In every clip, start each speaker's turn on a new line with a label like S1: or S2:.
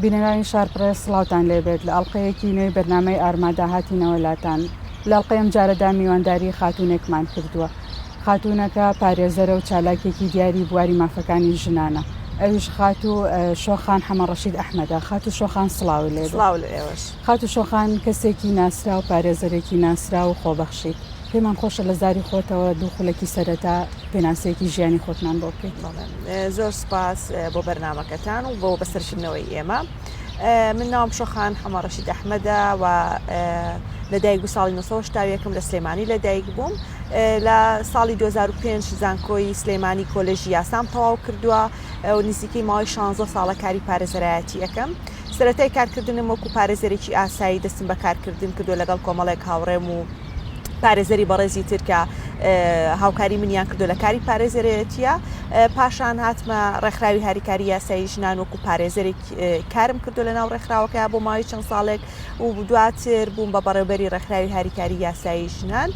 S1: بینەرانی شارپرێس سڵاوتان لێبێت لە ئەڵقەیەکی نوێی بەرنامەی ئارمادا هاتینەوە لاتان لە ئەڵقەی ئەمجارەدا میوانداری خاتوونێکمان کردووە خاتوونەکە پارێزەرە و چالاکێکی دیاری بواری مافەکانی ژنانە ئەویش خاتوو شۆخان حەمەڕەشید ئەحمەدە خاتوو شۆخان سڵاوت لێبێت.
S2: سڵاو لە ئێوەش.
S1: خاتوو شۆخان کەسێکی ناسراو، پارێزەرێکی ناسراو و خۆبەخشیت. پێمان خۆشە لە زاری خۆتەوە دوو خولەکی سەرەتا پێناسەیەکی ژیانی خۆتمان بۆ بکەیت.
S2: بەڵێ زۆر سوپاس بۆ بەرنامەکەتان و بۆ بەسەرکردنەوەی ئێمە. من ناوم شۆخان حەمەڕەشید ئەحمەدە و لەدایک بوو ساڵی 1970 لە سلێمانی لەدایک بووم. لە ساڵی 2005 زانکۆی سلێمانی کۆلێژی یاسام تەواو کردووە و نزیکەی ماوەی 16 ساڵە کاری پارێزەرایەتی ئەکەم. سەرەتای کارکردنم وەکو پارێزەرێکی ئاسایی دەستم بە کارکردن کردووە لەگەڵ کۆمەڵێک هاوڕێم و پارێزەری بەڕێزی تر کە هاوکاری منیان کردو لە کاری پارێزەرێتیە پاشان هاتمە ڕێکخراوی هاریکاری یاسایی ژنان وەکو پارێزەرێک کارم کردو لە ناو ڕێکخراوەکە بۆ ماوەی چەند ساڵێک و دواتر بووم بە بەڕێوبەری ڕێکخراوی هاریکاری یاسایی ژنان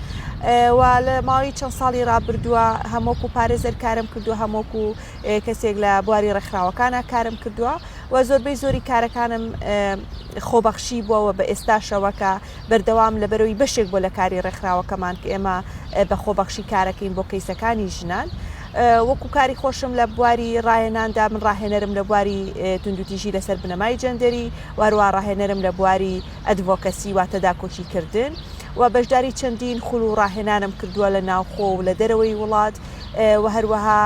S2: و لە ماوەی چەند ساڵی ڕابردووە هەمۆکو پارێزەر کارم کردو هەمۆکو کەسێک لە بواری ڕێکخراوەکانە کارم کردووە و زۆربەی زۆری کارەکانم خۆبەخشی بووە و بە ئێستاشەوە کە بەردەوام لەبەرەوەی بەشێک بۆ لە کاری ڕێکخراوەکەمان کە ئێمە بە خۆبەخشی کارەکەین بۆ کەیسەکانی ژنان. وەکو کاری خۆشم لە بواری ڕاهێناندا من ڕاهێنەرم لە بواری توندوتیژی لەسەر بنەمای جەندەری و هەروەها ڕاهێنەرم لە بواری advocacy واتە داکۆکیکردن و بەشداری چەندین خول و ڕاهێنانم کردووە لە ناوخۆ و لە دەرەوەی وڵات و هەروەها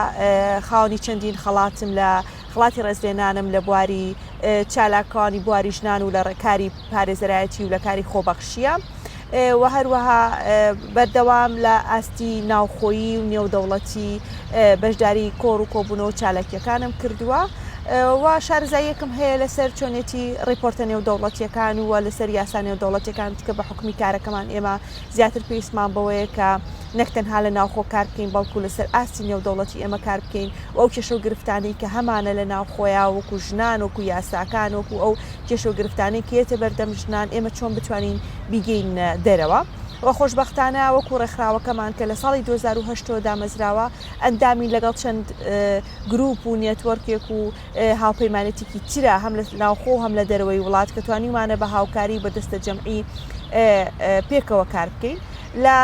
S2: خاوەنی چەندین خەڵاتم لە خەڵاتی ڕێزلێنانم لە بواری چالاکانی بواری ژنان و لە کاری پارێزەرایەتی و لە کاری خۆبەخشییە و هەروەها بەردەوام لە ئاستی ناوخۆیی و نێودەوڵەتی بەشداری کۆڕ و کۆبوونەوە و چالاکییەکانم کردووە و شارەزاییەکم هەیە لەسەر چۆنێتی ڕیپۆرتە نێودەوڵەتییەکان و لەسەر یاسا نێودەوڵەتییەکان چونکە بە حوکمی کارەکەمان ئێمە زیاتر پێویستمان بەوەیە کە نەک تەنها لە ناوخۆ کار بکەین بەڵکو لەسەر ئاستی نێودەوڵەتی ئێمە کار بکەین و ئەو کێشە و گرفتانەی کە هەمانە لە ناوخۆیا وەکو ژنان وەکو یاساکان وەکو ئەو کێشە و گرفتانەی کە یەتە بەردەم ژنان ئێمە چۆن بتوانین بیگەینە دەرەوە و خۆشبەختانە وەکو ڕێکخراوەکەمان کە لە ساڵی 2008 ەوە دامەزراوە ئەندامین لەگەڵ چەند گروپ و network ێک و هاوپەیمانێتیکی ترە هەم لە ناوخۆ و هەم لە دەرەوەی وڵات کە توانیومانە بە هاوکاری و بە دەستە جەمعی پێکەوە کار بکەین لە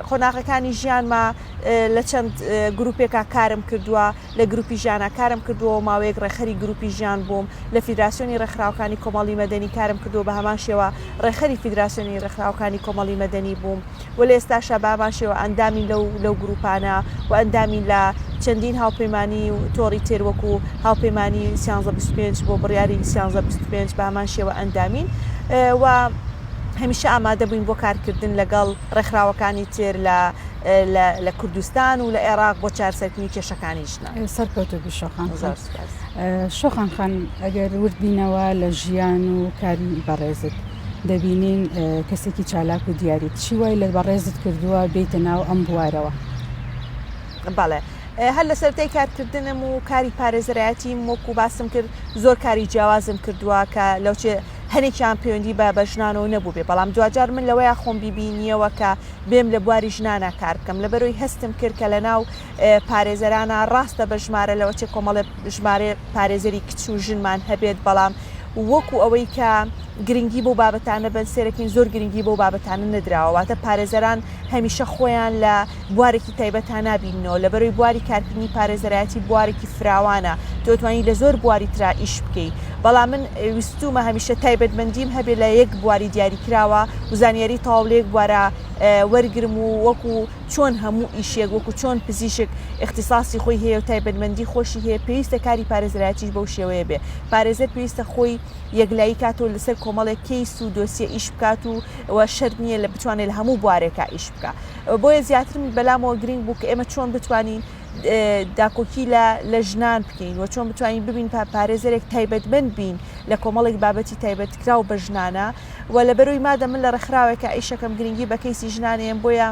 S2: قۆناغەکانی ژیانما لە چەند گروپێکا کارم کردووە لە گروپی ژیانە کارم کردووە و ماوەیەک ڕێکخەری گروپی ژیان بووم لە فیدراسیۆنی ڕێکخراوەکانی کۆمەڵی مەدەنی کارم کردووە بە هەمان شێوە ڕێکخەری فیدراسیۆنی ڕێکخراوەکانی کۆمەڵی مەدەنی بووم و لە ئێستاشا بە هەمان شێوە ئەندامین لەو لەو گروپانە و ئەندامین لە چەندین هاوپەیمانی و تۆڕی تر وەکو هاوپەیمانی 1325 بۆ بڕیاری 1325 بە هەمان شێوە ئەندامین و هەمیشە ئامادە بووین بۆ کارکردن لەگەڵ ڕێکخراوەکانی تر لە لە کوردستان و لە عێراق بۆ چارەسەرکردنی کێشەکانی ژنان.
S1: سەرکەوتوو بی شۆخان خان. شۆخان خان ئەگەر ورد بینەوە لە ژیان و کاری بەڕێزت دەبینین کەسێکی چالاک و دیاریت چی وای لە بەڕێزت کردووە بێیتە ناو ئەم بوارەوە؟
S2: بەڵێ هەر لە سەرەتای کارکردنم و کاری پارێزەرایەتیم وەکو باسم کرد زۆر کاری جیاوازم کردووە کە لەوچێ هەنێکیان پەیوەندی بە بە ژنانەوە نەبووبێ بەڵام دواجار من لەوەیا خۆم بیبینیەوە کە بێم لە بواری ژنانا کار بکەم لەبەرەوەی هەستم کرد کە لەناو پارێزەرانا ڕاستە بە ژمارە لەوەچێ کۆمەڵێ ژمارەێ پارێزەری کچ و ژنمان هەبێت بەڵام وەکو ئەوەی کە گرنگی بەو بابەتانە بەن سێرەکەین زۆر گرنگی بەو بابەتانە نەدراوە واتە پارێزەران هەمیشە خۆیان لە بوارێکی تایبەتا نابیننەوە لەبەرەوەی بواری کارکردنی پارێزەرایەتی بوارێکی فراوانە تۆ توانی لە زۆر بواری ترا ئیش بکەی بەڵام من ویستومە هەمیشە تایبەتمەندیم هەبێ لە یەک بواری دیاریکراوە و زانیاری تەواو لە یەک بوارا وەرگرم و وەکو چۆن هەموو ئیشێک وەکو چۆن پزیشک ئیختیساسی خۆی هەیە و تایبەتمەندی خۆشی هەیە پێویستە کاری پارێزەرایەتیش بەو شێوەیە بێ پارێزەر پێویستە خۆی یەکلایی کاتەوە لەسەر کۆمەڵێک کەیس و دۆسیە ئیش بکات و و شەرت نییە لە بتوانێت لە هەموو بوارێکا ئیش بکا بۆیە زیاتر بەلامەوە گرنگ بوو کە ئێمە چۆن بتوانین داکۆکی لە لە ژنان بکەین و چۆن بتوانین ببین پارێزەرێک تایبەتمەند بین لە کۆمەڵێک بابەتی تایبەتکراو بە ژنانە و لەبەرەوەی مادە من لە ڕێکخراوێکە ئیشەکەم گرنگی بە کەیسی ژنانەیەم بۆیە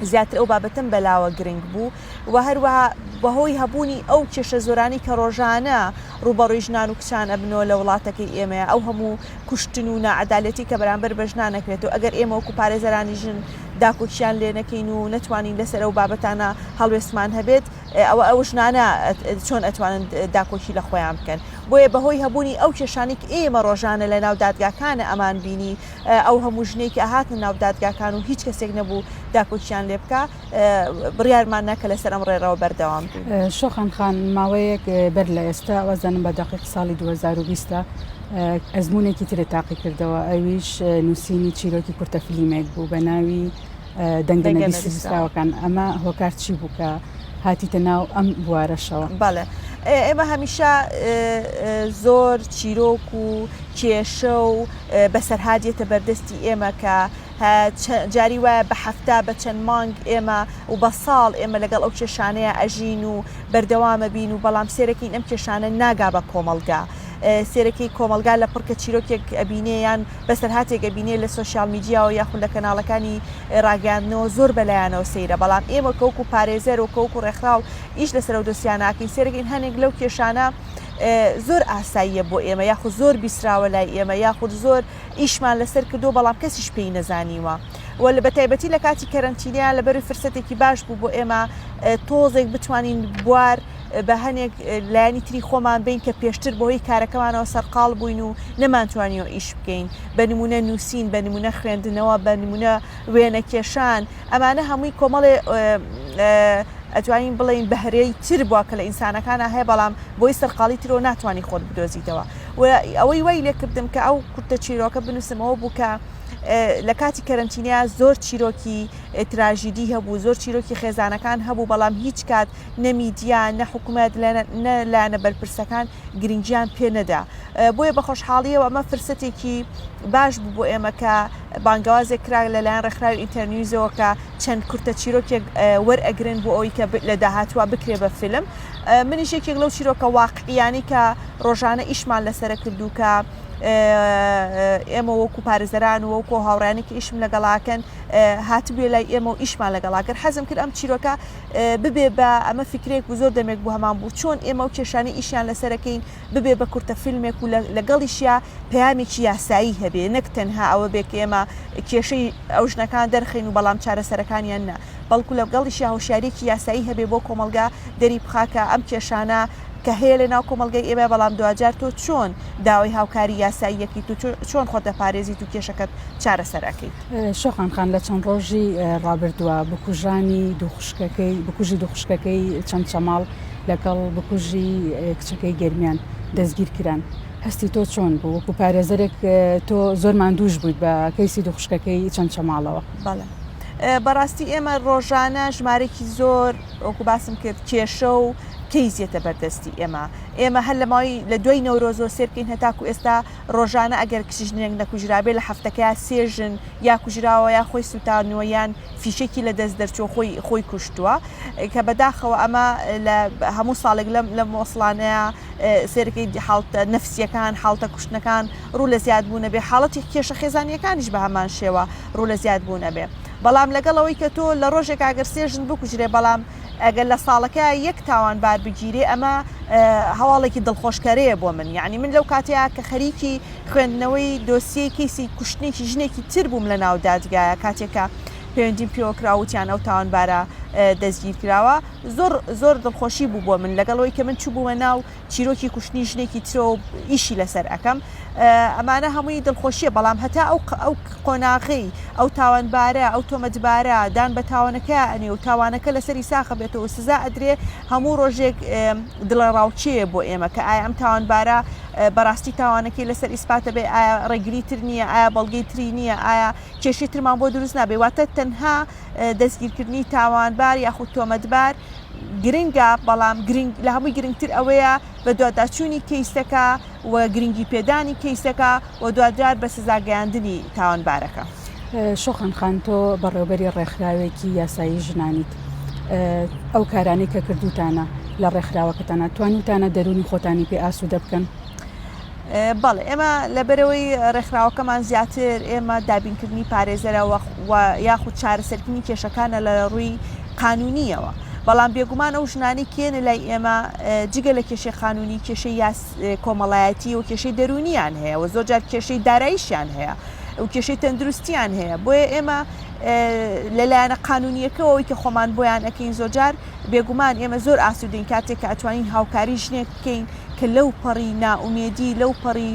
S2: زیاتر ئەو بابەتەم بەلاوە گرنگ بوو و هەروەها بەهۆی هەبوونی ئەو کێشە زۆرانەی کە ڕۆژانە ڕووبەڕووی ژنان و کچان ئەبنەوە لە وڵاتەکەی ئێمەیە ئەو هەموو کوشتن و ناعەدالەتی کە بەرامبەر بە ژنان ئەکرێت و ئەگەر ئێمە وەکو پارێزەرانی ژن داکۆکیان لێ نەکەین و نەتوانین لەسەر ئەو بابەتانە هەڵوێستمان هەبێت ئەوە ئەو ژنانە چۆن ئەتوانن داکۆکی لە خۆیان بکەن. بۆیە بەهۆی هەبوونی ئەو کێشانەی کە ئێمە ڕۆژانە لە ناو دادگاکانە ئەمان بینی ئەو هەموو ژنەی کە ئەهاتنە ناو دادگاکان و هیچ کەسێک نەبوو داکۆکیان لێ بکا بڕیارمان نا کە لەسەر ئەم ڕێڕەوە بەردەوام بین.
S1: شۆخان خان، ماوەیەک بەر لە ئێستا، وازانم بە دەقیق ساڵی 2020 ئەزموونێکی ترت تاقی کردەوە، ئەویش نووسینی چیرۆکی کورتە فلیمێک بوو بە ناوی دەنگە نەبیستراوەکان، ئەمە هۆکار چی بوو کە هاتیتە ناو ئەم بوارەشەوە؟
S2: بەڵێ ئێمە هەمیشە زۆر چیرۆک و کێشە و بەسەرهات دێتە بەردەستی ئێمە کە جاری وایە بە هەفتە بە چەند مانگ ئێمە و بە ساڵ ئێمە لەگەڵ ئەو کێشانەیە ئەژین و بەردەوامە بین و بەڵام سێرەکەین ئەم کێشانە ناگا بە کۆمەڵگا سێرەکەی کۆمەڵگا لە پڕکە چیرۆکێک ئەبینێ یان بەسەرهاتێک ئەبینێ لە سۆشیال میدیاوە یاخود لە کەناڵەکانی ڕاگەیاندنەوە زۆر بەلایانەوە سەیرە بەڵام ئێمە کە وەکو پارێزەر و کە وەکو ڕێکخراو ئیش لەسەر ئەو دۆسیانە ئەکەین سێرەکەین هەنێک لەو کێشانە زۆر ئاساییە بۆ ئێمە یاخود زۆر بیسراوە لای ئێمە یاخود زۆر ئیشمان لەسەر کردووە بەڵام کەسیش پێی نەزانیوە و لە بەتایبەتی لە کاتی کەرەنتینەیە لەبەروی فرسەتێکی باش بوو بۆ ئێمە تۆزێک بتوانین بوار بە هەنێک لایەنی تری خۆمان بین کە پێشتر بەهۆی کارەکەمانەوە سەرقاڵ بووین و نەمانتوانیوە ئیش بکەین بە نمونە نووسین بە نمونە خوێندنەوە بە نمونە وێنەکێشان ئەمانە هەمووی کۆمەڵێ ئەتوانین بڵێین بەهرەی تر بووە کە لە ئینسانەکانا هەیە بەڵام بۆی سەرقاڵی ترەوە ناتوانانی خۆت بدۆزیتەوە و ئەوەی وای لێکردم کە ئەو کورتە چیرۆکە بنووسم ئەوە بوو کە لە کاتی کەرەنتینیا زۆر چیرۆکی تراژیدی هەبوو زۆر چیرۆکی خێزانەکان هەبوو بەڵام هیچ کات نە میدیا نە حکوومەت نە لایەنە بەرپرسەکان گرنگیان پێ نەدا بۆیە بە خۆشحاڵیەوە ئەمە فرسەتێکی باش بوو بۆ ئێمە کە بانگەوازێک کرا لەلایەن ڕێکخراوی ئینتەرنیوزەوە کە چەند کورتە چیرۆکێک وەرئەگرن بۆ ئەوەی کە لە داهاتووە بکرێ بە فیلم منیش یەکێک لەو چیرۆکە واقعیانەی کە ڕۆژانە ئیشمان لەسەرە کردو کە ئێمە وەکو پارێزەران و وەکو هاوڕیانی کە ئیشم لەگەڵاکەن هاتبووە لای ئێمە و ئیشمان لەگەڵا کرد حەزم کرد ئەم چیرۆکە ببێ بە ئەمە فیکرێک بوو زۆر دەمێک بوو هەمان بوو چۆن ئێمە و کێشانەی ئیشیان لەسەرەکەین ببێ بە کورتە فیلمێک و لەگەڵیشیا پەیامێکی یاسایی هەبێ نەک تەنها ئەوە بێ کە ئێمە کێشەی ئەو ژنەکان دەرخەین و بەڵام چارەسەرەکانیان نا بەڵکو لەگەڵیشیا هۆشیاریەکی یاسایی هەبێ بۆ کۆمەڵگا دەری بخا کە ئەم کێشانە کە هەیە لە ناو کۆمەڵگای ئێمە بەڵام دواجار تۆ چۆن داوای هاوکاری یاسایی یەکەیت و چۆن خۆت دەپارێزیت و کێشەکەت چارەسەر ئەکەیت.
S1: شۆخان خان لە چەند ڕۆژی ڕابردووە بکوژانی دوو خوشکەکەی بکوژی دوو خوشکەکەی چەمچەماڵ لەگەڵ بکوژی کچەکەی گەرمیان دەستگیر کران هەستی تۆ چۆن بوو وەکو پارێزەرێک تۆ زۆر ماندووش بوویت بە کەیسی دوو خوشکەکەی چەمچەماڵەوە؟
S2: بەڵێ بەڕاستی ئێمە ڕۆژانە ژمارەیەکی زۆر وەکو باسم کرد کێشە و کەیس یەتە بەردەستی ئێمە ئێمە هەر لە ماوەی لە دوای نەورۆزەوە سێر بکەین هەتاکو ئێستا ڕۆژانە ئەگەر کچ ژنێک نەکوژرابێ لە هەفتەکەیا سێ ژن یا کوژراوە یا خۆی سوتانووە یان فیشەکی لە دەست دەرچووە خۆی خۆی کوشتووە کە بەداخەوە ئەمە لە هەموو ساڵێک لەم لەم وەسڵانەیە سێرەکەی حاڵتە نەفسیەکان حاڵتە کوشتنەکان ڕوو لە زیاد بوونە بێ حاڵەتی کێشە خێزانیەکانیش بە هەمان شێوە ڕوو لە زیاد بوونە بێ بەڵام لەگەڵ ئەوەی کە تۆ لە ڕۆژێک ئەگەر سێ ژن بکوژرێ بەڵام ئەگەر لە ساڵەکە یەک تاوانبار بگیرێ ئەمە هەواڵێکی دڵخۆشکەرەیە بۆ من یعنی من لەو کاتەیە کە خەریکی خوێندنەوەی دۆسیەی کەیسی کوشتنێکی ژنێکی تر بووم لە ناو دادگایە کاتێکە پەیوەندیم پێوە کرا وتیان ئەو تاوانبارە دەستگیر کراوە زۆر زۆر دڵخۆشی بوو بۆ من لەگەڵ ئەوەی کە من چووبوومە ناو چیرۆکی کوشتنی ژنێکی ترۆ ئیشی لەسەر ئەەکەم ئەمانە هەمووی دڵخۆشیە بەڵام هەتا ئەو ئەو قۆناغەی ئەو تاوانبارە ئەو تۆمەتبارە دان بە تاوانەکە ئەنێ و تاوانەکە لەسەری ساخە بێتەوە سزا ئەدرێ هەموو ڕۆژێک دڵەڕاوکێیە بۆ ئێمە کە ئایا ئەم تاوانبارە بەڕاستی تاوانەکەی لەسەر ئیسپاتە بێ ئایا ڕێگری تر نییە ئایا بەڵگەی تری نییە ئایا کێشەی ترمان بۆ دروست نابێ واتە تەنها دەستگیرکردنی تاوانبار یاخود تۆمەتبار گرنگە بەڵام گرنگ لە هەمووی گرنگتر ئەوەیە بە دواداچوونی کەیسەکە و گرنگی پێدانی کەیسەکە و دواجار بە سزاگەیاندنی تاوانبارەکە.
S1: شۆخان خان تۆ بەڕێوبەری ڕێکخراوێکی یاسایی ژنانیت ئەو کارانەی کە کردوتانە لە ڕێکخراوەکەتانە توانیوتانە دەروونی خۆتانی پێ ئاسوودە بکەن؟
S2: بەڵێ ئێمە لەبەرەوەی ڕێکخراوەکەمان زیاتر ئێمە دابینکردنی پارێزەرە و یاخود چارەسەرکردنی کێشەکانە لە ڕووی قانونیەوە بەڵام بێگومان ئەو ژنانی کێنە لای ئێمە جگە لە کێشەی قانونی کێشەی یاس کۆمەڵایەتی و کێشەی دەرونیان هەیە و زۆرجار کێشەی داراییشیان هەیە و کێشەی تەندروستیان هەیە بۆیە ئێمە لەلایەنە قانونیەکەەوەی کە خۆمان بۆیان ئەەکەین زۆرجار بێگومان ئێمە زۆر ئاسوودین کاتێک کە ئەتوانین هاوکاری ژنێک بکەین. کە لەو پەڕی نائومێدی لەو پەڕی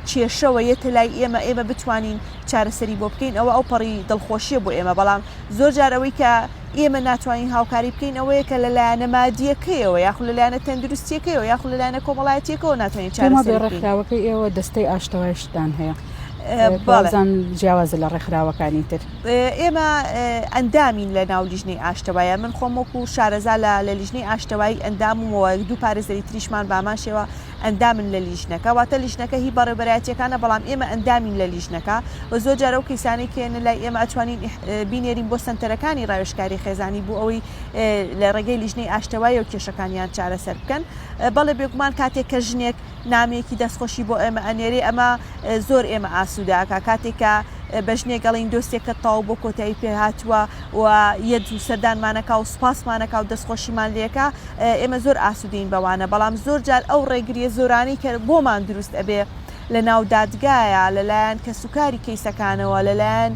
S2: کێشەوە یەتە لای ئێمە ئێمە بتوانین چارەسەری بۆ بکەین ئەوە ئەو پەڕی دڵخۆشیە بۆ ئێمە بەڵام زۆر جار ئەوەی کە ئێمە ناتوانین هاوکاری بکەین ئەوەیە کە لە لایەنە مادییەکەیەوە یاخود لە لایەنە تەندروستییەکەیەوە یاخود لە لایەنە کۆمەڵایەتییەکەوە ناتوانین
S1: پێم وابێ
S2: چارەسەری بکەین.
S1: ڕێکخراوەکەی ئێوە دەستەی ئاشتەوایشتان هەیە
S2: بەڵێ.
S1: وابزانم جیاوازە لە ڕێکخراوەکانی تر.
S2: ئێمە ئەندامین لە ناو لیژنەی ئاشتەوایە من خۆم وەکو شارەزا لە لە لیژنەی ئاشتەوایی ئەندامم و دوو پارێزەری تریشمان بە هەمان شێوە ئەندامن لە لیژنەکە واتە لیژنەکە هی بەڕێوبەرایەتیەکانە بەڵام ئێمە ئەندامین لە لیژنەکە و زۆر جار ئەو کەیسانەی کە یەنە لای ئێمە ئەتوانین بینێرین بۆ سەنتەرەکانی ڕاوێژکاری خێزانی بۆ ئەوەی لە ڕێگەی لیژنەی ئاشتەوایەوە کێشەکانیان چارەسەر بکەن بەڵێ بێگومان کاتێک کە ژنێک نامەیەکی دەستخۆشی بۆ ئێمە ئەنێرێ ئەمە زۆر ئێمە ئاسوودە ئەکا کاتێک کە بە ژنێک ئەڵێین دۆسیەکەت تەواو بۆ کۆتایی پێ هاتووە و یەت و سەردانمانەکا و سوپاسمانەکا و دەستخۆشیمان لێکا ئێمە زۆر ئاسوودەین بەوانە بەڵام زۆر جار ئەو ڕێگریە زۆرانەی کە بۆمان دروست ئەبێ لە ناو دادگایە لەلایەن کەسوکاری کەیسەکانەوە لەلایەن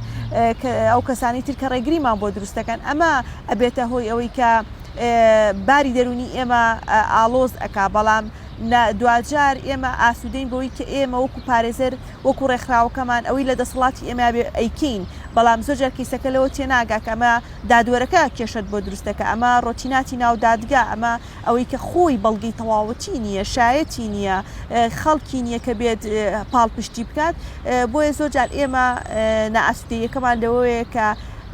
S2: ئەو کەسانی تر کە ڕێگریمان بۆ دروست دەکەن ئەمە ئەبێتە هۆی ئەوەی کە باری دەروونی ئێمە ئاڵۆز ئەکا بەڵام دواجار ئێمە ئاسوودەین بەوەی کە ئێمە وەکو پارێزەر وەکو ڕێکخراوەکەمان ئەوەی لە دەسەڵاتی ئێمە بێ ئەیکەین بەڵام زۆر جار کەیسەکە لەوە تێناگا کە ئەمە دادوەرەکە کێشەت بۆ دروست دەکا، ئەمە ڕۆتیناتی ناو دادگا، ئەمە ئەوەی کە خۆی بەڵگەی تەواوەتی نییە، شایەتی نییە، خەڵکی نییە کە بێت پاڵپشتی بکات، بۆیە زۆر جار ئێمە نائاسوودەییەکەمان لەوەیە کە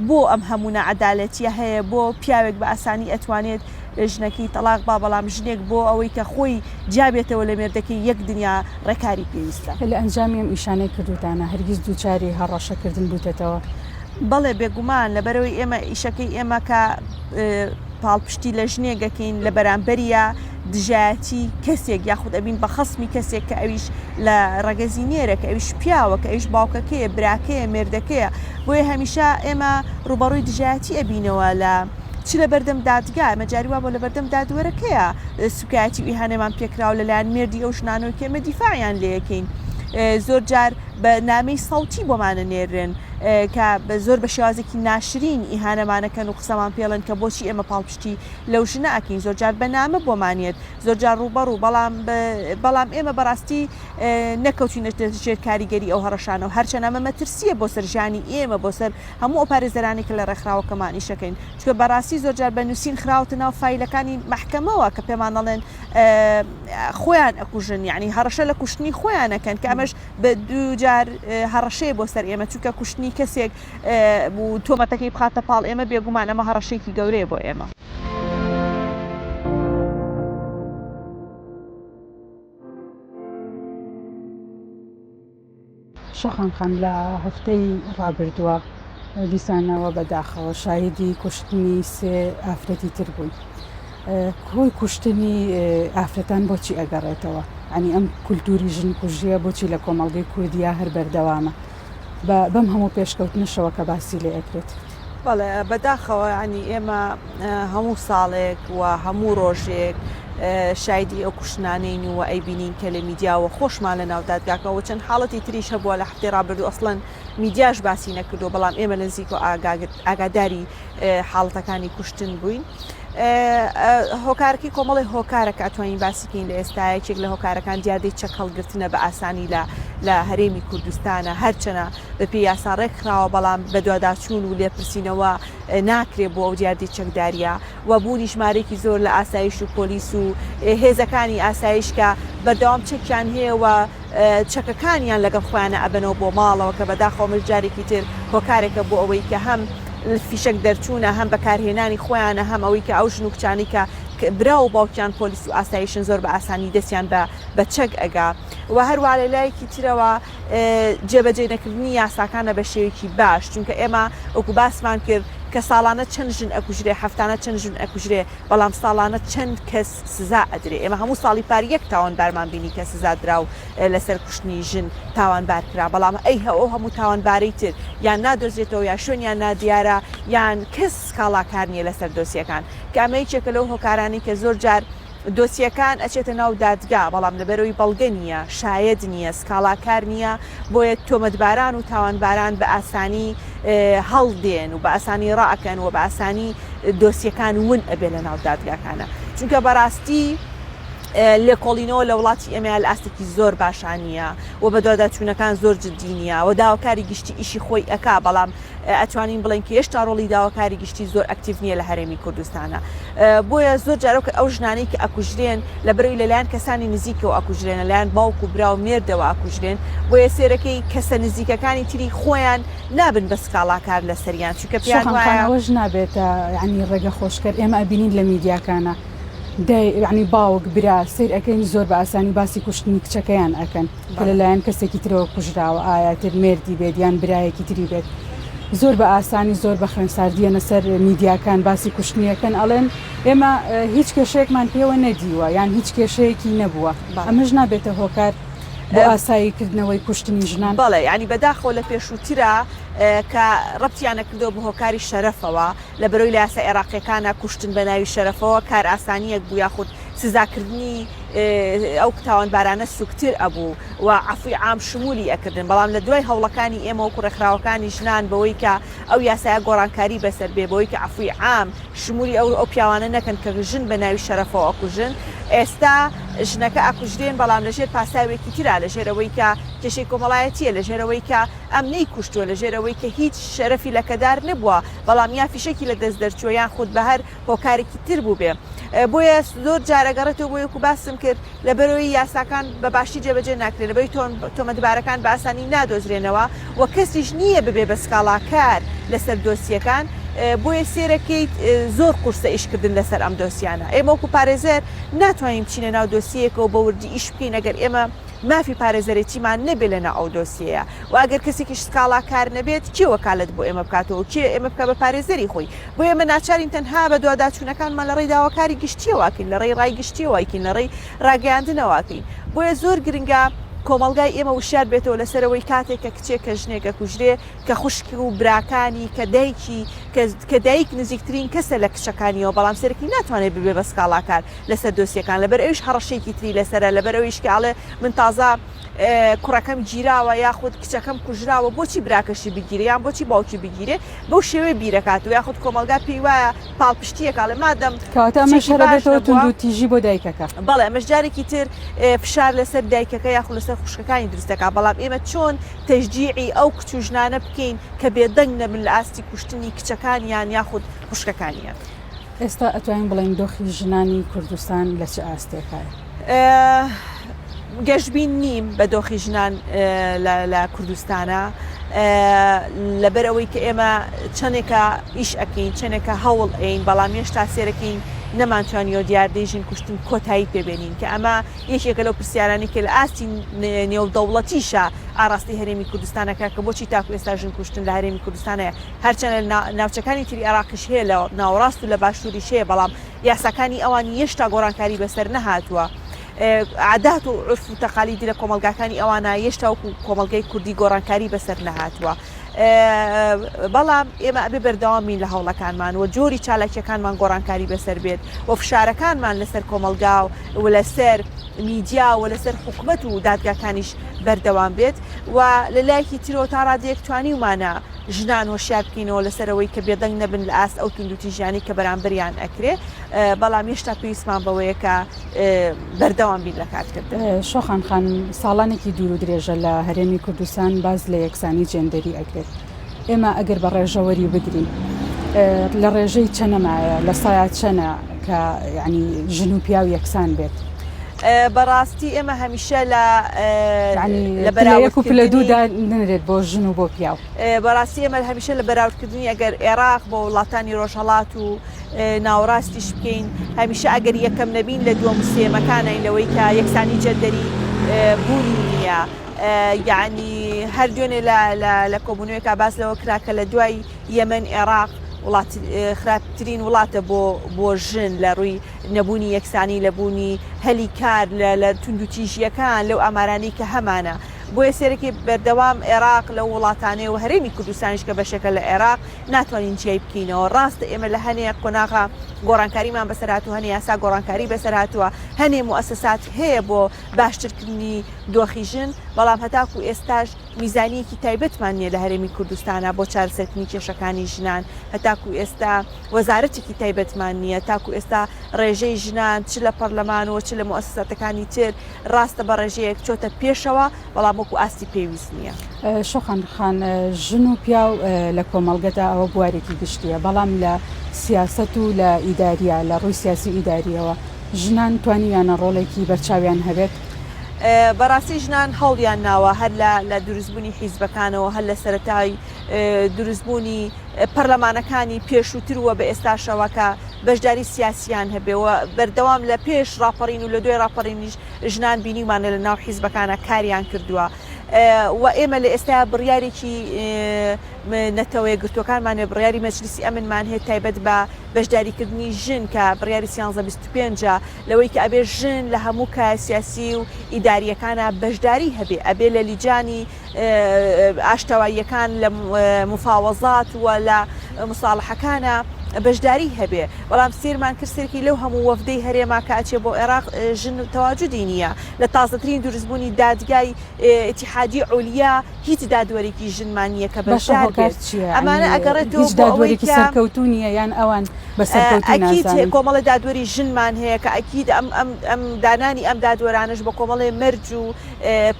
S2: بۆ ئەم هەموو ناعەدالەتییە هەیە، بۆ پیاوێک بە ئاسانی ئەتوانێت ژنەکەی تەڵاق با، بەڵام ژنێک بۆ ئەوەی کە خۆی جیا بێتەوە لە مێردەکەی یەک دنیا ڕێکاری پێویستە.
S1: لە ئەنجامی ئەم ئیشانەی کردووتانە هەرگیز دووچاری هەڕەشەکردن بوویتەتەوە؟
S2: بەڵێ بێگومان لەبەرئەوەی ئێمە ئیشەکەی ئێمە کە پاڵپشتی لە ژنێک ئەکەین لە بەرامبەریا دژایەتی کەسێک یاخود ئەبین بە خەسمی کەسێک کە ئەویش لە ڕەگەزی نێرە کە ئەویش پیاوە کە ئەویش باوکەکەیە براکەیە مێردەکەیە بۆیە هەمیشە ئێمە ڕووبەڕووی دژایەتی ئەبینەوە لە چ لە بەردەم دادگا ئێمە جاری وا بۆ لە بەردەم دادوەرەکەیە سوکایەتی و ئیهانەمان پێکراوە لەلایەن مێردی ئەو ژنانەوە کە ئێمە دیفاعیان لێ ئەکەین زۆر جار بە نامەی سەوتی بۆمان ئەنێرن کە زۆر بە شێوازێکی ناشرین ئیهانەمانەکەن و قسەمان پێڵێن کە بۆچی ئێمە پاڵپشتی لەو ژنە ئەکەین زۆر جار بە نامە بۆمان یەت زۆر جار ڕووبەڕوو بەڵام بەڵام ئێمە بەڕاستی نەکەوتینەتە ژێر کاریگەری ئەو هەڕەشانەوە هەرچەند ئەمە مەترسییە بۆ سەر ژیانی ئێمە بۆ سەر هەموو ئەو پارێزەرانەی کە لە ڕێکخراوەکەمان ئیشەکەین چونکە بەڕاستی زۆر جار بە نووسین خراوەتە ناو فایلەکانی مەحکەمەوە کە پێمان ئەڵێن خۆیان ئەکوژن یعنی هەڕەشە لە کوشتنی خۆیان ئەکەن کە ئەمەش بە دووجار هەڕەشەیە بۆ سەر ئێمە چونکە کوشتنی کەسێک و تۆمەتەکەی بخاتە پاڵ ئێمە بێگومان ئەمە هەڕەشەیەکی گەورەیە بۆ ئێمە.
S1: شەخان خان لە هەفتەی ڕابردووە دیسانەوە بە داخەوە شاهیدی کوشتنی سێ ئافرەتی تر بووین. هۆی کوشتنی ئافرەتان بۆچی ئەگەڕێتەوە؟ ئەنی ئەم کولتوری ژن کوژیە بۆچی لە کۆمەڵگەی کوردیا هەر بەردەوامە بە بەم هەموو پێشکەوتنەشەوە کە باسی لێ ئەکرێت؟
S2: بەڵێ بەداخەوە یانی ئێمە هەموو ساڵێک و هەموو ڕۆژێک شایدی ئەو کوشتنانەین و ئەیبینین کە لە میدیاوە خۆشمان لە ناو دادگاکەوە چەند حاڵەتی تریش هەبووە لە هەفتەی ڕابردوو ئەسڵەن میدیاش باسی نەکردووە بەڵام ئێمە لە نزیکەوە ئاگاداری حاڵەتەکانی کوشتن بووین. هۆکارەکەی کۆمەڵی هۆکارە کە ئەتوانین باسی کەین لە ئێستا یەکێک لە هۆکارەکان دیاردەی چەک هەڵگرتنە بە ئاسانی لە لە هەرێمی کوردستانە هەرچەنە بەپێی یاسا ڕێکخراوە بەڵام بەدواداچوون و لێپرسینەوە ناکرێ بۆ ئەو دیاردەی چەکداریە و بوونی ژمارەیەکی زۆر لە ئاسایش و پۆلیس و هێزەکانی ئاسایش کە بەردەوام چەکیان هەیە و چەکەکانیان لەگەڵ خۆیانە ئەبەنەوە بۆ ماڵەوە کە بەداخەوە ئەمەش جارێکی تر هۆکارێکە بۆ ئەوەی کە هەم فیشەک دەرچوونە هەم بەکارهێنانی خۆیانە هەم ئەوەی کە ئەو ژن و کچانەی کە برا و باوکیان پۆلیس و ئاسایشن زۆر بە ئاسانی دەستیان بە بە چەک ئەگا و هەروە لە لایەکی ترەوە جێبەجێ نەکردنی یاساکانە بە شێوەیەکی باش چونکە ئێمە وەکو باسمان کرد کە ساڵانە چەند ژن ئەکوژرێ هەفتانە چەند ژن ئەکوژرێ بەڵام ساڵانە چەند کەس سزا ئەدرێ ئێمە هەموو ساڵی پار یەک تاوانبارمان بینی کە سزا درا و لەسەر کوشتنی ژن تاوانبار کرا بەڵام ئەی ئەو هەموو تاوانبارەی تر یان نادۆزرێتەوە یان شوێنیان نادیارە یان کەس سکاڵاکار نییە لەسەر دۆسیەکان کە ئەمە یەکێکە لەو هۆکارانەی کە زۆر جار دۆسیەکان ئەچێتە ناو دادگا بەڵام لەبەرئەوەی بەڵگە نییە، شایەد نییە، سکاڵاکار نییە، بۆیە تۆمەتباران و تاوانباران بە ئاسانی هەڵدێن و بە ئاسانی ڕائەکەن و بە ئاسانی دۆسیەکان ون ئەبێ لە ناو دادگاکانە چونکە بەڕاستی. لێکۆڵینەوە لە وڵاتی ئێمەیا لە ئاستێکی زۆر باشا نییە و بەدواداچوونەکان زۆر جدی نییە و داواکاری گشتی ئیشی خۆی ئەکا بەڵام ئەتوانین بڵێین کە هێشتا ڕۆڵی داواکاری گشتی زۆر ئەکتیڤ نییە لە هەرێمی کوردستانە بۆیە زۆر جارەوە کە ئەو ژنانەی کە ئەکوژرێن لە بەرەوەی لەلایەن کەسانی نزیکەوە ئەکوژرێن لەلایەن باوک و برا و مێردەوە ئەکوژرێن بۆیە سێرەکەی کەسە نزیکەکانی تری خۆیان نابن بە سکاڵاکار لەسەریان چونکە پێیان
S1: شۆخان خان
S2: وایە
S1: ئەوەش نابێتە یانی ڕێگە خۆشکەر ئێمە ئەبینین لە میدیاکانا دای یانی باوک برا سەیر ئەکەین زۆر بە ئاسانی باسی کوشتنی کچەکەیان ئەکەن کە
S2: بەڵێ.
S1: لەلایەن کەسێکی ترەوە کوژراوە ئایا تر مێردی بێت یان برایەکی تری بێت زۆر بە ئاسانی زۆر بە خوێنساردی یەنە سەر میدیاکان باسی کوشتنی ئەکەن ئەڵێن ئێمە هیچ کێشەیەکمان پێوە نەدیوە یان هیچ کێشەیەکی نەبووە
S2: بەڵێ.
S1: ئەمەش نابێتە هۆکار بۆ ئاسایی کردنەوەی کوشتنی ژنان؟
S2: بەڵێ یانی بەداخەوە لە پێشووترا کە ڕەبتیان ئەکردەوە بە هۆکاری شەرەفەوە لەبەرئەوەی لە یاسا ئێراقیەکانا کوشتن بە ناوی شەرەفەوە کارئاسانیەک بوو یاخود سزاکردنی ئەو تاوانبارانە سوکتر ئەبوو و عەفوی عام شمولی ئەکردن بەڵام لە دوای هەوڵەکانی ئێمە وەکو ڕێکخراوەکانی ژنان بەوەی کە ئەو یاسایە گۆڕانکاری بەسەر بێ بەوەی کە عەفوی عام شمولی ئەو ئەو پیاوانە نەکەن کە ژن بە ناوی شەرەفەوە ئەکوژن ئێستا ژنەکە ئەکوژرێن بەڵام لەژێر پاساوێکی ترا لەژێر ئەوەی کە کێشەی کۆمەڵایەتیە لەژێر ئەوەی کە ئەم نەیکوشتووە لەژێر ئەوەی کە هیچ شەرەفی لەکەدار نەبووە بەڵام یا فیشەکی لە دەست دەرچووە یان خود بە هەر هۆکارێکی تر بووبێ بۆیە زۆر جار ئەگەڕێتەوە بۆ وەکو باسم کرد لەبەرئەوەی یاساکان بە باشی جێبەجێ ناکرێن لەبەرئەوەی تۆمەتبارەکان بە ئاسانی نادۆزرێنەوە و کەسیش نییە ببێ بە سکاڵاکار لەسەر دۆسیەکان بۆیە سێرەکەیت زۆر قورسە ئیشکردن لەسەر ئەم دۆسیانە ئێمە وەکو پارێزەر ناتوانین بچینە ناو دۆسیەیەکەوە بە وردی ئیش بکەین ئەگەر ئێمە مافی پارێزەرێتیمان نەبێ لەناو ئەو دۆسیەیە و ئەگەر کەسێکیش سکاڵاکار نەبێت کێ وەکالەت بۆ ئێمە بکاتەوە و کێ ئێمە بکا بە پارێزەری خۆی؟ بۆیە ئێمە ناچارین تەنها بەدواداچوونەکانمان لە ڕێی داواکاری گشتییەوە ئەکەین، لە ڕێی ڕای گشتییەوە ئەیکەین، لە ڕێی ڕاگەیاندنەوە ئەکەین. بۆیە زۆر گرنگە کۆمەڵگای ئێمە وشیار بێتەوە لەسەر ئەوەی کاتێک کە کچێک کە ژنێک ئەکوژرێ کە خوشک و براکانی کە دایکی کە دایک نزیکترین کەسە لە کچەکانیەوە بەڵام سەرەکی ناتوانێت ببێ بە سکاڵاکار لەسەر دۆسیەکان لەبەر ئەویش هەڕەشەیەکی تری لەسەرە لەبەر ئەویش کە ئەڵێ من تازە کوڕەکەم گیراوە یاخود کچەکەم کوژراوە بۆچی براکەشی بگیرێ یان بۆچی باوکی بگیرێ بەو شێوەیە بیرەکاتەوە یاخود کۆمەڵگا پێی وایە پاڵپشتیەکە ئەڵێ مادەم
S1: کەواتە ئەمەش
S2: کچێکی
S1: هەر
S2: باش
S1: ئەبێتەوە
S2: نەبووە
S1: توندوتیژی بۆ دایکەکە.
S2: بەڵێ ئەمەش جارێکی تر فشار لەسەر دایکەکە یاخود لەسەر خوشکەکانی دروست دەکات بەڵام ئێمە چۆن تەشجیعی ئەو کچ و ژنانە بکەین کە بێدەنگ نەبن لە ئاستی کوشتنی کچەکانیان یاخود خوشکەکانیان.
S1: ئێستا ئەتوانین بڵێین دۆخی ژنانی کوردستان لە چ ئاستێکایە؟
S2: گەشبین نیم بە دۆخی ژنان لە کوردستانە لەبەر ئەوەی کە ئێمە چەندێکە ئیش ئەکەین چەندێکە هەوڵ ئەین بەڵام هێشتا سێرەکەین نەمانتوانیەوە دیاردەی ژن کوشتن کۆتایی پێبێنین کە ئەمە یەکێکە لەو پرسیارانی کە لە ئاستی نێودەوڵەتیشە ئاراستەی هەرێمی کوردستانەکە کە بۆچی تاکو ئێستا ژن کوشتن لە هەرێمی کوردستانەیە هەرچەنە ناوچەکانی تری عێراقیش هەیە لە ناوەڕاست و لە باشووریش هەیە بەڵام یاساکانی ئەوان یەشتا گۆڕانکاری بەسەر نەهاتووە. عادات و عورف و تەقالیدی لە کۆمەڵگاکانی ئەوانە یەشتا وەکو کۆمەڵگای کوردی گۆڕانکاری بەسەر نەهاتووە. بەڵام ئێمە ئەبێ بەردەوام بین لە هەوڵەکانمان و جۆری چالاکیەکانمان گۆڕانکاری بەسەر بێت و فشارەکانمان لەسەر کۆمەڵگا و لەسەر میدیا و لەسەر حکومەت و دادگاکانیش بەردەوام بێت و لە لایەکی ترەوە تا ڕادەیەک توانیومانە ژنان هۆشیار بکەینەوە لەسەر ئەوەی کە بێدەنگ نەبن لە ئاست ئەو توندوتیژیانەی کە بەرامبەریان ئەکرێ، بەڵام هێشتا پێویستمان بەوەیە کە بەردەوام بین لە کارکردن.
S1: شۆخان خانم، ساڵانێکی دوور و درێژە لە هەرێمی کوردستان باس لە یەکسانی جێندەری ئەکرێت. ئێمە ئەگەر بە ڕێژە وەری بگرین لە ڕێژەی چەنەمایە لە سایا چەنە کە یعنی ژن و پیاو یەکسان بێت؟
S2: بەڕاستی ئێمە هەمیشە لە
S1: لە پلە یەک و پلە دوو دانرێت بۆ ژن و بۆ پیاو.
S2: بەڕاستی ئێمە هەمیشە لە بەراوردکردنی ئەگەر ئێراق بۆ وڵاتانی ڕۆژهەڵات و ناوەڕاستیش بکەین هەمیشە ئەگەر یەکەم نەبین لە دووەم و سێیەمەکانین لەوەی کە یەکسانی جەندەری بوونی نییە یعنی هەر دوێنێ لە کۆبوونەوەیەکا باس لەوە کرا کە لە دوای یەمەن ئێراق وڵات خراپترین وڵاتە بۆ بۆ ژن لە ڕووی نەبوونی یەکسانی، لە بوونی هەلی کار، لە لە توندوتیژییەکان، لەو ئامارانەی کە هەمانە. بۆیە سەیرەکەی بەردەوام ئێراق لەو وڵاتانەیە و هەرێمی کوردستانیش کە بەشێکە لە ئێراق ناتوانین جیای بکەینەوە. ڕاستە ئێمە لە هەنێ قۆناغا گۆڕانکاریمان بەسەر هاتووە، هەنێ یاسا گۆڕانکاری بەسەر هاتووە، هەنێ موئەسەسات هەیە بۆ باشترکردنی دۆخی ژن، بەڵام هەتاکوو ئێستاش. میزانیەکی تایبەتمان نییە لە هەرێمی کوردستانا بۆ چارەسەرکردنی کێشەکانی ژنان، هەتاکو ئێستا وەزارەتێکی تایبەتمان نییە، تاکو ئێستا ڕێژەی ژنان چ لە پەرلەمان و چ لە موئەسەساتەکانی تر ڕاستە بە ڕێژەیەک چۆتە پێشەوە، بەڵام وەکو ئاستی پێویست نییە.
S1: شۆخان خان، ژن و پیاو لە کۆمەڵگەدا ئەوە بوارێکی گشتییە، بەڵام لە سیاسەت و لە ئیدارییە، لە ڕووی سیاسی و ئیدارییەوە ژنان توانیویانە ڕۆڵێکی بەرچاویان هەبێت؟
S2: بەڕاستی ژنان هەوڵیان ناوە هەر لە لە دروستبوونی حیزبەکانەوە هەر لە سەرەتای دروستبوونی پەرلەمانەکانی پێشووتر و بە ئێستاشەوە کە بەشداری سیاسیان هەبێ و بەردەوام لە پێش ڕاپەڕین و لە دوای ڕاپەڕینیش ژنان بینیومانە لە ناو حیزبەکانە کاریان کردووە و ئێمە لە ئێستا بڕیارێکی نەتەوەیەکگرتووەکانمان هەیە، بڕیاری مەجلیسی ئەمنمان هەیە تایبەت بە بەشداریکردنی ژن کە بڕیاری سیانزە 25 ە لەوەی کە ئەبێ ژن لە هەموو کایە سیاسی و ئیدارییەکانا بەشداری هەبێ ئەبێ لە لیجانی ئاشتەواییەکان لە مفاوەزات و لە مساڵحەکانا بەشداری هەبێ بەڵام سێرمان کرد سێرکی لەو هەموو وەفدەی هەرێما کە ئەچێ بۆ عێراق ژن تەواجودی نییە لە تازەترین دروستبوونی دادگای ئیتیحادی عولیا هیچ دادوەرێکی ژنمان نییە کە
S1: باشە
S2: بەشدار
S1: هۆکار
S2: بێت
S1: چییە؟
S2: ئەمانە
S1: یانی
S2: ئەگەڕێتەوە
S1: هیچ
S2: بۆ ئەوەی
S1: دادوەرێکی
S2: کە
S1: سەرکەوتوو نییە یان ئەوان بە سەرکەوتوو
S2: ئەکید
S1: نازانن؟
S2: کۆمەڵێ دادوەری ژنمان هەیە کە ئەکید ئەم ئەم ئەم دانانی ئەم دادوەرانەش بە کۆمەڵێ مەرج و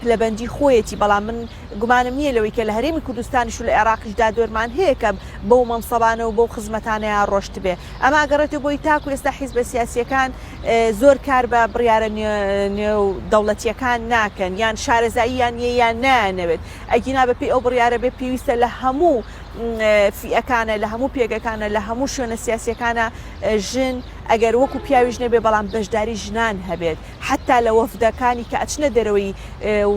S2: پلەبەندی خۆیەتی بەڵام من گومانم نییە لەوەی کە لە هەرێمی کوردستانیش و لە عێراقیش دادوەرمان هەیە کە بەو مەنسەبانە و بەو خزمەتانەیا ڕۆشتبێ ئەمە ئەگەڕێتەوە بۆی تاکو ئێستا حیزبە سیاسییەکان زۆر کار بە بڕیارە نێودەوڵەتییەکان ناکەن یان شارەزاییان نییە یان نایانەوێت ئەگینا بەپێی ئەو بڕیارە بێ پێویستە لە هەموو فیئەکانە لە هەموو پێگەکانە لە هەموو شوێنە سیاسیەکانە ژن ئەگەر وەکو پیاویش نەبێ بەڵام بەشداری ژنان هەبێت حتا لە وەفدەکانی کە ئەچنە دەرەوەی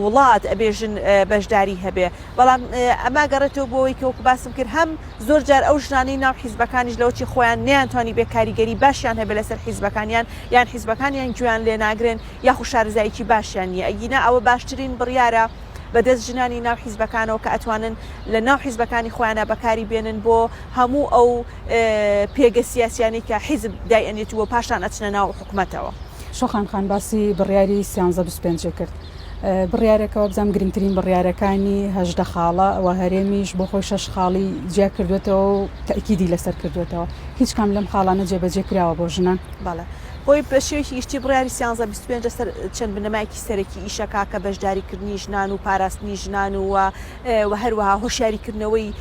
S2: وڵات ئەبێ ژن بەشداری هەبێ بەڵام ئەمە گەڕێتەوە بۆ ئەوەی کە وەکو باسم کرد هەم زۆر جار ئەو ژنانەی ناو حیزبەکانیش لەوەچی خۆیان نەیانتوانی بێ کاریگەری باشیان هەبێ لەسەر حیزبەکانیان یان حیزبەکانیان گوێیان لێ ناگرن یاخو شارەزاییکی باشیان نییە ئەگینا ئەوە باشترین بڕیارە بەدەست ژنانی ناو حیزبەکانەوە کە ئەتوانن لە ناو حیزبەکانی خۆیانا بەکاری بێنن بۆ هەموو ئەو پێگە سیاسیانەی کە حیزب دایئەنێت و پاشان ئەچنە ناو حکومەتەوە.
S1: شۆخان خان باسی بڕیاری سیانزە 25 ی کرد. بڕیارێکە وابزانم گرنگترین بڕیارەکانی 18 خاڵە و هەرێمیش بۆ خۆی شەش خاڵی جیا کردوێتەوە و تەئکیدی لەسەر کردوێتەوە. هیچ کام لەم خاڵانە جێبەجێ کراوە بۆ ژنان؟
S2: بەڵێ. خۆی بە شێوەیەکی گشتی بڕیاری سیانزە 25 لەسەر چەند بنەمایەکی سەرەکی ئیشەکا کە بەشداریکردنی ژنان و پاراستنی ژنان و و هەروەها هۆشیاریکردنەوەی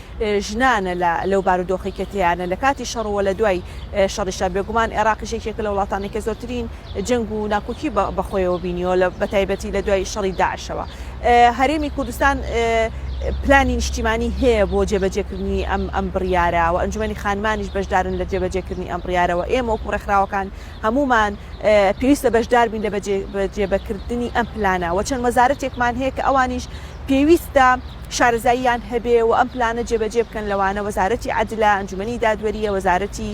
S2: ژنانە لە لەو بارودۆخەی کە تێیانە لە کاتی شەڕ و لە دوای شەڕیشا. بێگومان ئێراقیش یەکێکە لە وڵاتانەی کە زۆرترین جەنگ و ناکۆکی بە خۆیەوە بینیوە لە بەتایبەتی لە دوای شەڕی داعشەوە. هەرێمی کوردستان پلانی نیشتیمانی هەیە بۆ جێبەجێکردنی ئەم ئەم بڕیارە و ئەنجومەنی خانمانیش بەشدارن لە جێبەجێکردنی ئەم بڕیارەوە. ئێمە وەکو ڕێکخراوەکان هەموومان پێویستە بەشدار بین لە جێبەکردنی ئەم پلانە و چەند وەزارەتێکمان هەیە کە ئەوانیش پێویستە شارەزاییان هەبێ و ئەم پلانە جێبەجێ بکەن لەوانە وەزارەتی عەدلە، ئەنجومەنی دادوەرییە، وەزارەتی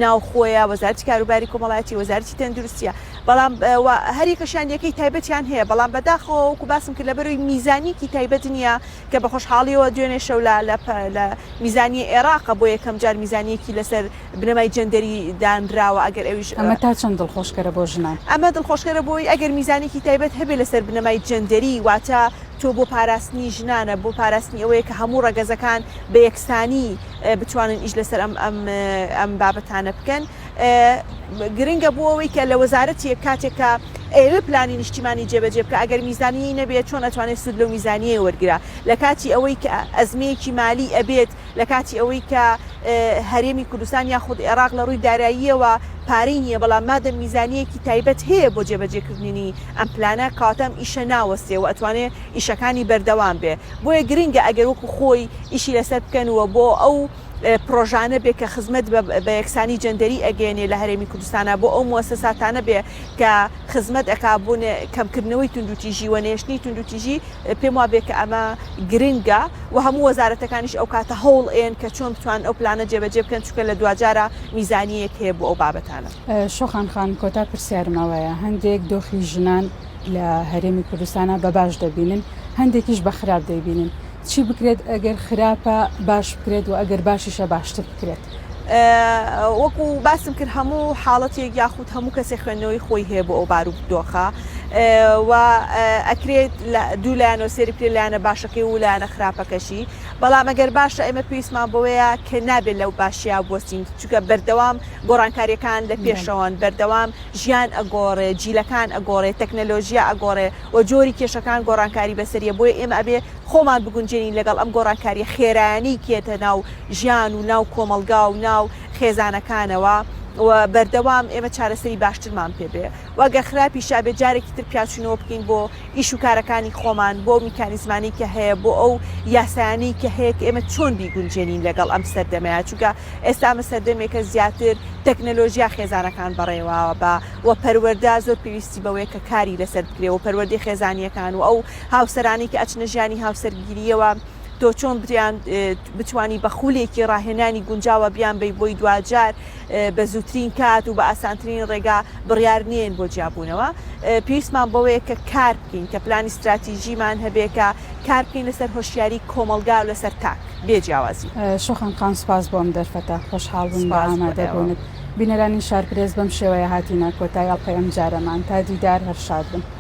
S2: ناوخۆیە، وەزارەتی کاروباری کۆمەڵایەتی، وەزارەتی تەندروستییە. بەڵام هەریەکەشیان یەکەی تایبەتیان هەیە، بەڵام بەداخەوە وەکو باسم کرد لەبەرئەوەی میزانیەکی تایبەت نییە کە بە خۆشحاڵیەوە دوێنێ شەو لە لە میزانیە ئێراقە بۆ یەکەم جار میزانیەکی لەسەر بنەمای جێندەری دانراوە ئەگەر ئەویش
S1: ئەمە تا چەند دڵخۆشکەرە بۆ ژنان؟
S2: ئەمە دڵخۆشکەرە بۆی ئەگەر میزانێکی تایبەت هەبێ لەسەر بنەمای جێندەری واتە تۆ بۆ پاراستنی ژنانە بۆ پاراستنی ئەوەیە کە هەموو ڕەگەزەکان بە یەکسانی بتوانن ئیش لەسەر ئەم ئەم ئەم بابەتانە بکەن گرنگە بۆ ئەوەی کە لە وەزارەتێک کاتێک کە ئەیەوێ پلانی نیشتیمانی جێبەجێ بکە ئەگەر میزانیی نەبێت چۆن ئەتوانێت سوود لەو میزانییە وەرگرە لە کاتی ئەوەی کە ئەزمەیەکی مالی ئەبێت لە کاتی ئەوەی کە هەرێمی کوردستان یاخود ئێراق لە ڕووی داراییەوە پارەی نییە، بەڵام مادەم میزانییەکی تایبەت هەیە بۆ جێبەجێکردنی ئەم پلانە، کەواتە ئەم ئیشە ناوەستێ و ئەتوانێ ئیشەکانی بەردەوام بێ. بۆیە گرنگە ئەگەر وەکو خۆی ئیشی لەسەر بکەن و بۆ ئەو پرۆژانە بێ کە خزمەت بە یەکسانی جەندەری ئەگەیەنێ لە هەرێمی کوردستانا، بۆ ئەو موەسەساتانە بێ کە خزمەت ئەکا بۆ کەمکردنەوەی توندوتیژی و نەهێشتنی توندوتیژی، پێم وابێ کە ئەمە گرنگە و هەموو وەزارەتەکانیش ئەو کاتە هەوڵ ئەیەن کە چۆن بتوانن ئەو پلانە جێبەجێ بکەن چونکە لە دواجارا میزانیەیەک هەیە بۆ ئەو بابەتانە.
S1: شۆخان خان کۆتا پرسیارم ئەوەیە هەندێک دۆخی ژنان لە هەرێمی کوردستانا بە باش دەبینن هەندێکیش بە خراپ دەیبینن چی بکرێت ئەگەر خراپە باش بکرێت و ئەگەر باشیشە باشتر بکرێت؟
S2: وەکو باسم کرد هەموو حاڵەتێک یاخود هەموو کەسێک خوێندنەوەی خۆی هەیە بۆ ئەو بارودۆخە. و ئەکرێت لە دوو لایەنەوە سێری بکرێت لایەنە باشەکەی و لایەنە خراپەکەشی بەڵام ئەگەر باشە ئێمە پێویستمان بەوەیە کە نابێت لەو باشیا بوەستین چونکە بەردەوام گۆڕانکاریەکان لە پێشەوەن بەردەوام ژیان ئەگۆڕێ جیلەکان ئەگۆڕێ تەکنەلۆژیا ئەگۆڕێ و جۆری کێشەکان گۆڕانکاری بەسەریە بۆیە ئێمە ئەبێ خۆمان بگونجێنین لەگەڵ ئەم گۆڕانکاریە خێرایانەی کێتە ناو ژیان و ناو کۆمەڵگا و ناو خێزانەکانەوە و بەردەوام ئێمە چارەسەری باشترمان پێ بێ و گەر خراپیشە ئەبێ جارێکی تر پیاچوونەوە بکەین بۆ ئیش و کارەکانی خۆمان، بۆ ئەو میکانیزمانەی کە هەیە، بۆ ئەو یاسایانەی کە هەیە کە ئێمە چۆن بیگونجێنین لەگەڵ ئەم سەردەمەیا، چونکە ئێستا ئەمە سەردەمێکە زیاتر تەکنەلۆژیا خێزانەکان بەڕێوە بە و پەروەردە زۆر پێویستی بەوەیە کە کاری لەسەر بکرێ و پەروەردەی خێزانییەکان و ئەو هاوسەرانەی کە ئەچنە ژیانی هاوسەرگیرییەوە تۆ چۆن بیان بتوانی بە خولێکی ڕاهێنانی گونجاوە بیانبەی بۆی دواجار بە زووترین کات و بە ئاسانترین ڕێگا بڕیار نێن بۆ جیابوونەوە. پێویستمان بەوەیە کە کار بکەین، کە پلانی ستراتیژیمان هەبێ، کە کار بکەین لەسەر هۆشیاری کۆمەڵگا و لەسەر تاک بێ جیاوازی.
S1: شۆخان خان سوپاس بۆ ئەم دەرفەتە، خۆشحاڵ بووین بە
S2: سوپاس بۆ ئێوە.
S1: ئامادەبوونت. بینەرانی شارپرێس بەم شێوەیە هاتینە کۆتای ئەڵقەی ئەمجارەمان. تا دیدار هەر شاد بن.